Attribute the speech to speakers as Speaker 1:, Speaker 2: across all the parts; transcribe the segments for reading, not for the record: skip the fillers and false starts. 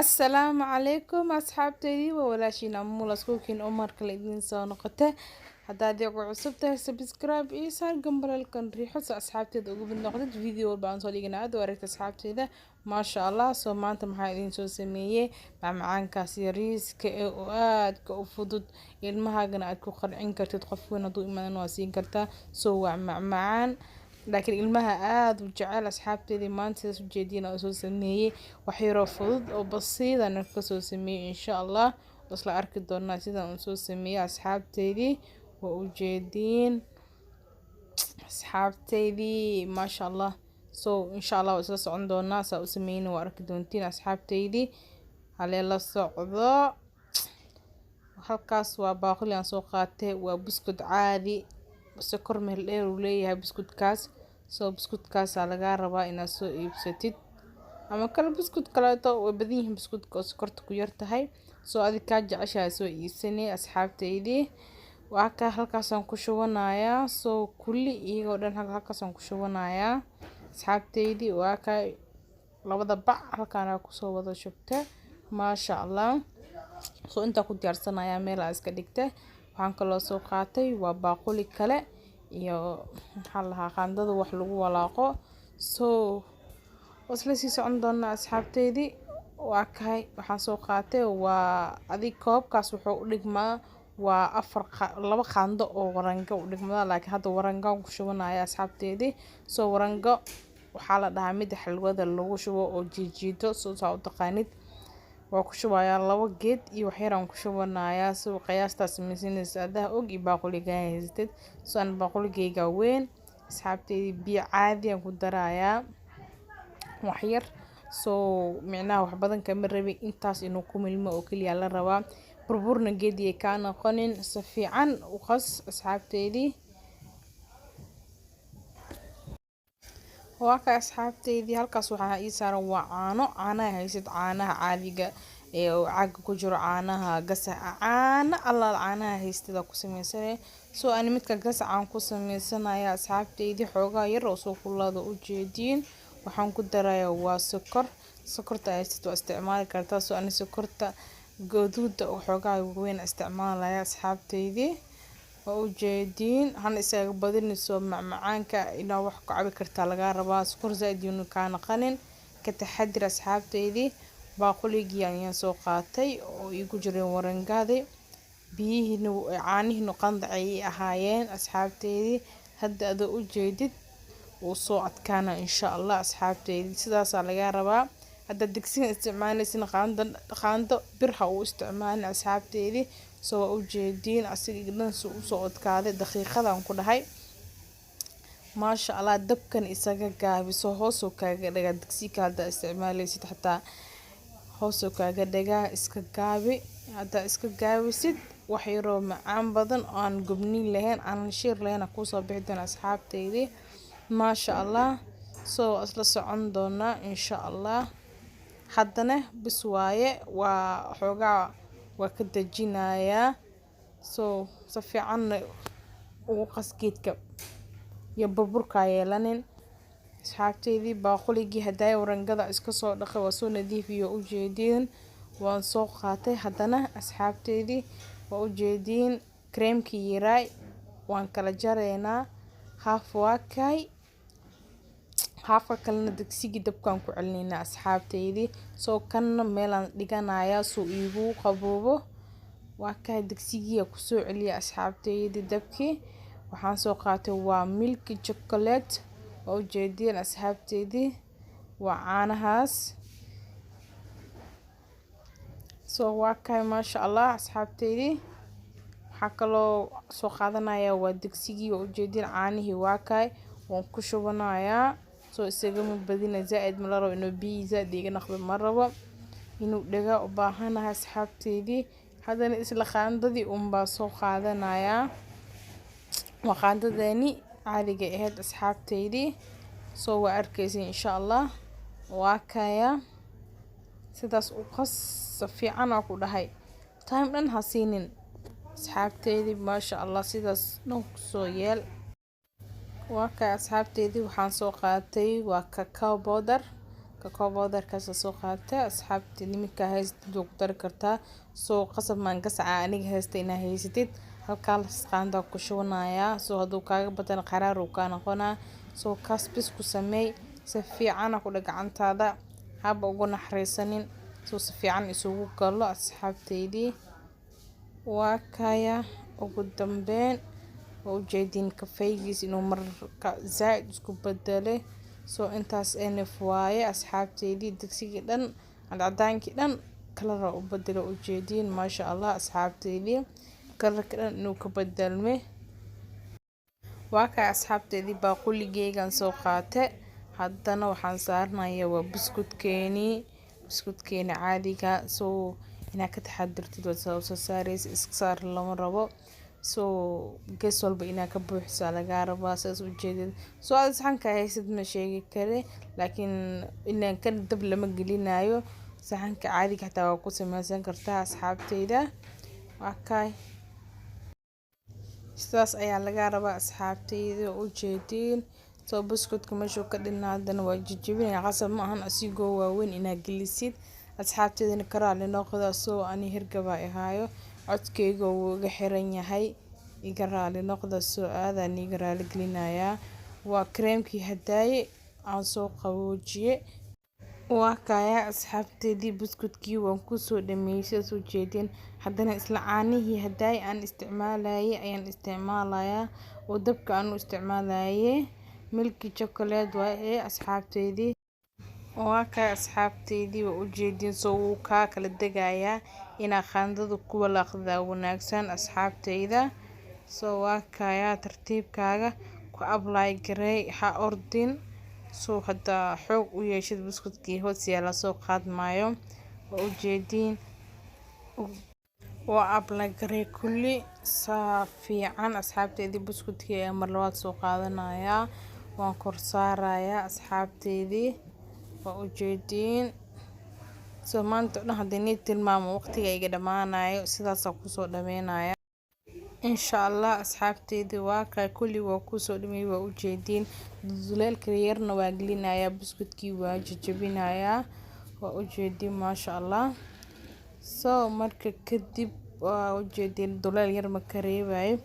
Speaker 1: Assalaamu calaykum asxaabteydii, waa walaashiin Amulas Cooking oo mar kale idiin soo noqota. Haddaad igu cusub tahay, subscribe iyo saar gambaleelkan riixo si asxaabteeda ugu mid noqdid. Video walba aan soo dhigana aad u aragta asxaabteeda. Maasha Allah. Soo maanta maxaa idiin soo sameeyey? Macmacaankaas yariiska ee oo aadka u fudud, ilmahaagana aad ku qancin kartid, qof weyn hadduu imaadana waa siin kartaa. Soo waa macmacaan, laakiin ilmaha aada u jecel. Asxaabteedii, maanta sidaas ujeediin oo soo sameeyey wax yaroo fudud oo basiidana kasoo sameeyey. Insha Allah isla arki doonaa sidaan u soo sameeyey. Asxaabteydii, waa ujeediin asxaabteydii, maasha Allah. So insha Allah waa isla socon doonaa saa u sameyna, waa arki doontiin asxaabteydii. Halee la socdo. Halkaas waa baaquli aan soo qaatay, waa buskud caadi, sokor meel dheer uu leeyahay buskudkaas. Soo buskudkaasaa lagaa rabaa inaad soo iibsatid, ama kale buskud kaleeto way badan yihiin buskudka oo sokorta ku yar tahay. Soo adig kaa jeceshahay soo iibsanay. Asxaabteydii, waa ka halkaasaan ku shubanayaa. Soo kulli iyagoo dhan halkaasaan ku shubanayaa. Asxaabteydii, waa ka labada bac halkaana kusoo wada shubta, maasha Allah. Soo intaa ku diyaarsanayaa, meel aa iska dhigta. Waxaan kaloo soo qaatay waa baaquli kale iyo maxaa lahaa, qaandada wax lagu walaaqo. Soo isla sii socon doonaa asxaabteydii. Waa kahay, waxaan soo qaatay waa adig koobkaas wuxuu u dhigmaa waa afar, laba qaando oo warango u dhigmaa, laakiin hadda warangaan ku shubanaya asxaabteydii. Soo warango waxaa la dhahaa mida xalwada lagu shubo oo jiijiito. Soo saa u taqaanid waa ku shubayaa. Laba geed iyo wax yar aan ku shubanayaa. Soo qiyaastaas samaysanaysa adaha og iyo baaquligaa haysatid. Soo aan baaquligayga weyn. Asxaabteydii, biyo caadi aan ku darayaa wax yar. Soo micnaha wax badan kama rabi, intaas inuu ku milmo oo keliya la rabaa. Burburna geediyay kaa noqonin. Si fiican u qas asxaabteydii. Waa ka asxaabteydii, halkaas waxaa ii saaran waa caano. Caanaha haysid, caanaha caadiga ee caaga ku jiro, caanaha gasaca, caano allaal caanaha haystida ku sameysanay. Soo ani midka gasacaan ku sameysanaya asxaabteydii. Xoogaa yar oo soo kululaada u jeediin. Waxaan ku darayaa waa sokor. Sokorta haystid waa isticmaali kartaa. Soo ani sokorta gaduuda oo xoogaa weyn isticmaalaya asxaabteydii, waa ujeediin. Hana isaga badinayso macmacaanka, inaa wax ku cabi kartaa lagaa rabaa. Sokor zaaid yuunu kaa naqanin, ka taxadir asxaabteydii. Baaquligii ayaan soo qaatay oo iigu jireen warangaadi, biyihiina caanihiina qandac ay ahaayeen asxaabteydii. Hadda adoo ujeedid wuu soo adkaana insha Allah. Asxaabteydii, sidaasaa lagaa rabaa. Haddaad digsiga isticmaalaysin, qaando qaando bir ha u isticmaalin asxaabteydii. Soo waa ujeediin asiga dhan suu usoo adkaaday daqiiqadan ku dhahay, maasha Allah. Dabkan isaga gaabiso, hoosoo kaaga dhagaa. Digsiga haddaa isticmaalaysid xataa hoosoo kaaga dhagaa, iska gaabi. Haddaa iska gaabisid, wax yaroo macaan badan oo aan gubnin lahayn, aanan shiir lahayn kusoo bixi doona asxaabteydii, maasha Allah. Soo isla socon doonaa insha Allah. Haddana bis waaye, waa xoogaa waa ka dejinayaa. Soo si fiicanna ugu qas geedka iyo burburkaa yeelanin. Asxaabteydii, baaquligii hadaya warangada iska soo dhaqay, waa soo nadiifiyo, ujeediin. Waan soo qaatay haddana asxaabteydii, waa ujeediin. Kareemkii yaraay waan kala jaraynaa. Half waa kay, halfka kalena digsigii dabkaan ku celinaynaa asxaabteydii. Soo kanna meelaan dhiganayaa suu iigu qaboobo. Waa kay, digsigii kusoo celiya asxaabteydii dabkii. Waxaan soo qaatay waa milk chocolate, waa ujeediin asxaabteydii, waa caanahaas. Soo waa kay, maasha Allah. Asxaabteydii, waxaa kaloo soo qaadanaya waa digsigii, waa ujeediin. Caanihii waa kay, waan ku shubanayaa. Soo isagama badina zaaid, ma la rabo inuu biyi zaaid iga noqdo, ma rabo inuu dhagaa u baahanahay asxaabteydii. Haddana isla qaandadii unbaa soo qaadanayaa, waa qaandadeeni caadiga ahayd asxaabteydii. Soo waa arkaysa insha Allah. Waa kaya, sidaas u qas si fiican aa ku dhahay, time dhan ha siinin asxaabteydii, maasha Allah. Sidaas dhan kusoo yeel. Waa kay asxaabteydii, waxaan soo qaatay waa cacao powder. Cacao powderkaas soo qaatay, asxaabteydii. Midka haysatid waa ku dari kartaa. Soo qasab maan gasaca aniga haysta inaa haysatid. Halkaas qaanda ku shubanayaa. Soo hadduu kaaga badan, qaraar uu kaa noqonaa. Soo kaas bis ku sameey si fiican ku dhig gacantaada, haba ugu naxariisanin, soo si fiican isugu galo, asxaabteydii. Waa kaya. Ugu dambeyn waa ujeedin kafeygiis inuu marka zaaid isku bedelay. Soo intaas enough waaye, asxaabteydii. Digsigii dhan cadcadaankii dhan color u bedelo, ujeediin. Maasha Allah, asxaabteydii, colorka dhan inuu ka bedelmay. Waa kay, asxaabteydii, baaquligeygan soo qaate. Haddana waxaan saaranayaa waa buskudkeenii, buskudkeeni caadiga. Soo inaad ka taxadirtid waa soo saaraysa, iska saar lama rabo. Soo gees walba inaad ka buuxisaa lagaa rabaa, saas ujeedid. Soo aad saxanka haysid ma sheegi kare, laakiin ilaan kan dab lama gelinayo. Saxanka caadiga xataa waa ku sameysan kartaa, asxaabteyda. Waa kay, sidaas ayaa lagaa rabaa, asxaabteyda, ujeediin. Soo buskudka meeshuu ka dhinaadana waa jijibinaya. Qasab ma ahan asigoo waaweyn inaad gelisid. Asxaabteydana ka raali noqda. Soo ani hergaba ihaayo, codkeyga wuu iga xiran yahay, iga raali noqda. Soo aadaan iga raali gelinayaa. Waa kareemkii hadaaye aan soo qaboojiye. Waa kaya, asxaabteydii, buskudkii waan kusoo dhameeyey, sidaas ujeedin. Haddana isla caanihii hadaaye aan isticmaalayay ayaan isticmaalayaa oo dabka aan u isticmaalayay. Milk chocolate waaye, asxaabteydii. Waa kay, asxaabteydii, waa ujeedin. Soo wuu kaa kala degayaa, inaa qaandada ku walaaqdaa wanaagsan, asxaabteyda. Soo waa kayaa, tartiibkaaga ku apply gareey, ha ordin. Soo haddaa xoog u yeeshid, buskudkii hoos yaala soo qaadmaayo. Waa ujeediin, waa apply gareey kulli saa fiican, asxaabteydii. Buskudkii ayaa mar labaad soo qaadanayaa, waan kor saarayaa, asxaabteydii, waa ujeediin. Soo maanta o dhan haddii nii tilmaamo, waqtiga iga dhammaanayo. Sidaasaa kusoo dhameynaya, insha Allah, asxaabteydii. Waa kaa, kulli waa kusoo dhameeyay, waa ujeediin. Duleelka yarna waa gelinayaa, buskudkii waa jajabinayaa, waa ujeediin, maasha Allah. Soo marka kadib, waa ujeediin, duleel yar ma ka reebayo.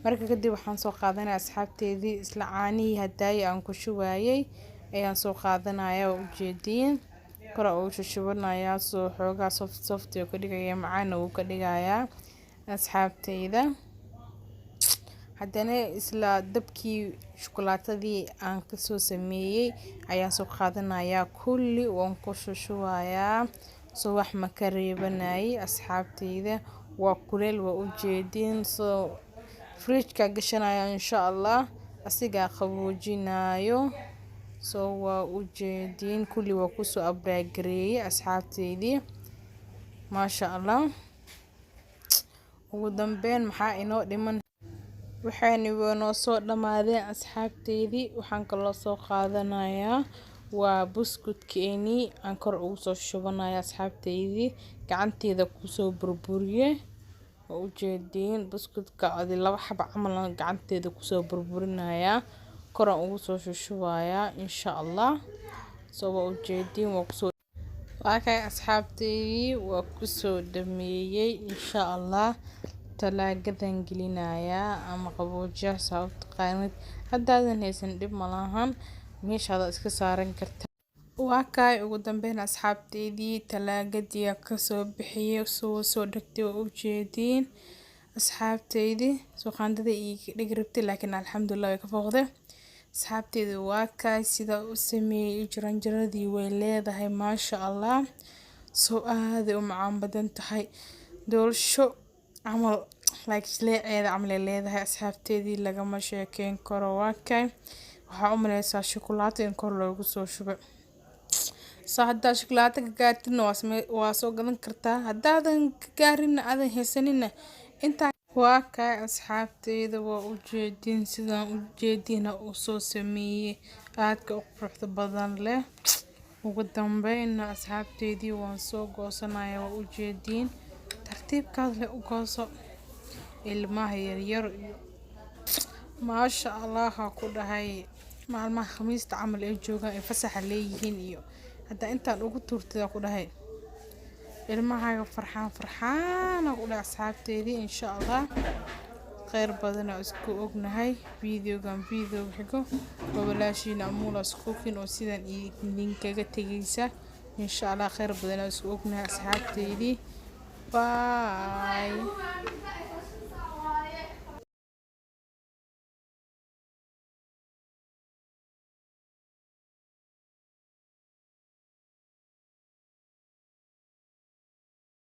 Speaker 1: Marka kadib waxaan soo qaadanaya, asxaabteydii, isla caanihii hadaaye aan ku shubayay ayaan soo qaadanaya. Waa ujeediin, kor ugu shushubanayaa. Soo xoogaa soft soft oo ka dhigaya, macaana wuu ka dhigayaa, asxaabteyda. Haddana isla dabkii shukulaatadii aan kasoo sameeyey ayaan soo qaadanayaa, kulli waan ku shushubayaa. Soo wax ma ka reebanayay, asxaabteyda. Waa kuleel, waa ujeediin. Soo fridge-ka gashanaya, insha Allah, asigaa qaboojinayo. Soo waa ujeediin, kulli waa kusoo apply gareeyay, asxaabteydii, maasha Allah. Ugu dambeyn maxaa inoo dhiman? Waxayna noo soo dhamaadeen, asxaabteydii. Waxaan kaloo soo qaadanayaa waa buskudkeenii aan kor ugu soo shubanaya, asxaabteydii, gacanteeda kusoo burburiye. Waa ujeediin, buskudka adi laba xaba camal aan gacanteeda kusoo burburinayaa, koraan ugu soo shushubayaa, insha Allah. Soo waa ujeediin, waa kusoo, waa kay, asxaabteydii, waa kusoo dhameeyey, insha Allah. Talaagadan gelinayaa ama qaboojiyaha, saa u taqaanid. Haddaadan haysan, dhib malahan, meeshaada iska saaran karta. Waa kaay, ugu dambeyn, asxaabteydii, talaagadii kasoo bixiyay, soo dhigtay, waa ujeediin, asxaabteydii. Soo qaandada iiga dhigi rabtay, laakiin alxamdulillah way ka fooqday, asxaabteyda. Waa kaay, sida u sameeyay jaranjaradii way leedahay, maasha Allah. Soo aaday u macaan badan tahay, doolsho camal like jileeceeda camal ay leedahay, asxaabteedii, lagama sheekeyn karo. Waa kay, waxaa u maleysaa shukulaato in kor loogu soo shubay. So haddaa shukulaato ka gaartidna waa soo gadan kartaa, haddaadan ka gaarinna, aadan haysanina, intaa. Waa kay, asxaabteyda, waa ujeedin, sidaan ujeedina uu soo sameeyey aadka u quruxda badan leh. Ugu dambeynna, asxaabteydii, waan soo goosanaya, waa ujeediin. Tartiibkaas leh u gooso, ilmaha yaryar iyo maasha Allah ha ku dhahay. Maalmaha Khamiista camal ay joogaan, ay fasaxa leeyihiin iyo Haddaa intaan ugu tuurtida ku dhahay ilmahaaga farxaan farxaana ku dhahay asxaabteedii. Insha Allah kheyr badan oo isku ognahay. Videogan video xigo waa walaashiina Amuula's Cooking oo sidan idinkaga tegaysa. Insha Allah kheyr badan oo isku ognahay, asxaabteydii. Bye.